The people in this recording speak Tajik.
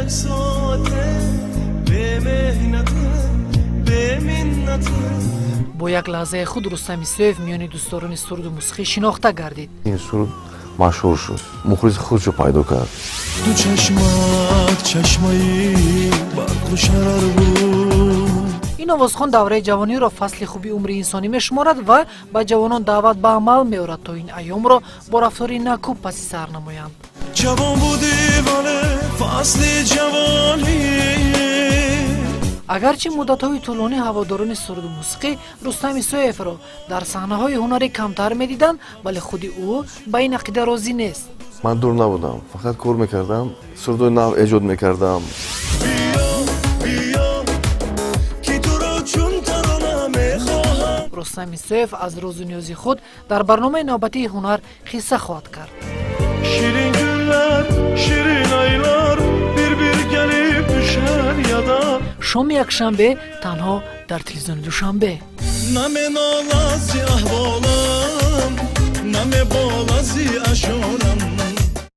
Як соате бемеҳнате, беминнате. Бо як лаҳзаи худ Рустам Исоев миёни дӯстдорони суруду мусиқӣ шинохта гардид. Ин суруд машҳур шуд, мухлиси худшо пайдо кард. Ду чашмат чашмаи барқу шарар буд. Ин овозхон давраи ҷавониро фасли хуби умри инсонӣ мешуморад ва ба ҷавонон даъват ба амал меорад, то ин айёмро бо рафтори накӯ паси сар намоянд. Ҷавон будӣ, вале фасли ҷавонӣ. Агарчи муддатҳои тӯлонӣ ҳаводорони суруду мусиқӣ Рустам Исоевро дар саҳнаҳои ҳунарӣ камтар медиданд, вале худи ӯ ба ин ақида розӣ нест. Ман дур набудам, фақат кор мекардам, сурудҳои нав эҷод мекардам. Биё, биё, ки туро чун тарона мехоҳам. Рустам Исоев аз розу ниёзи худ дар барномаи навбатии «Ҳунар» қисса хоҳад кард. Şirin günler, şirin aylar bir bir gelip düşer yada. Шоми якшанбе, танҳо дар телевизиони Душанбе. Наменолад зи аҳволам.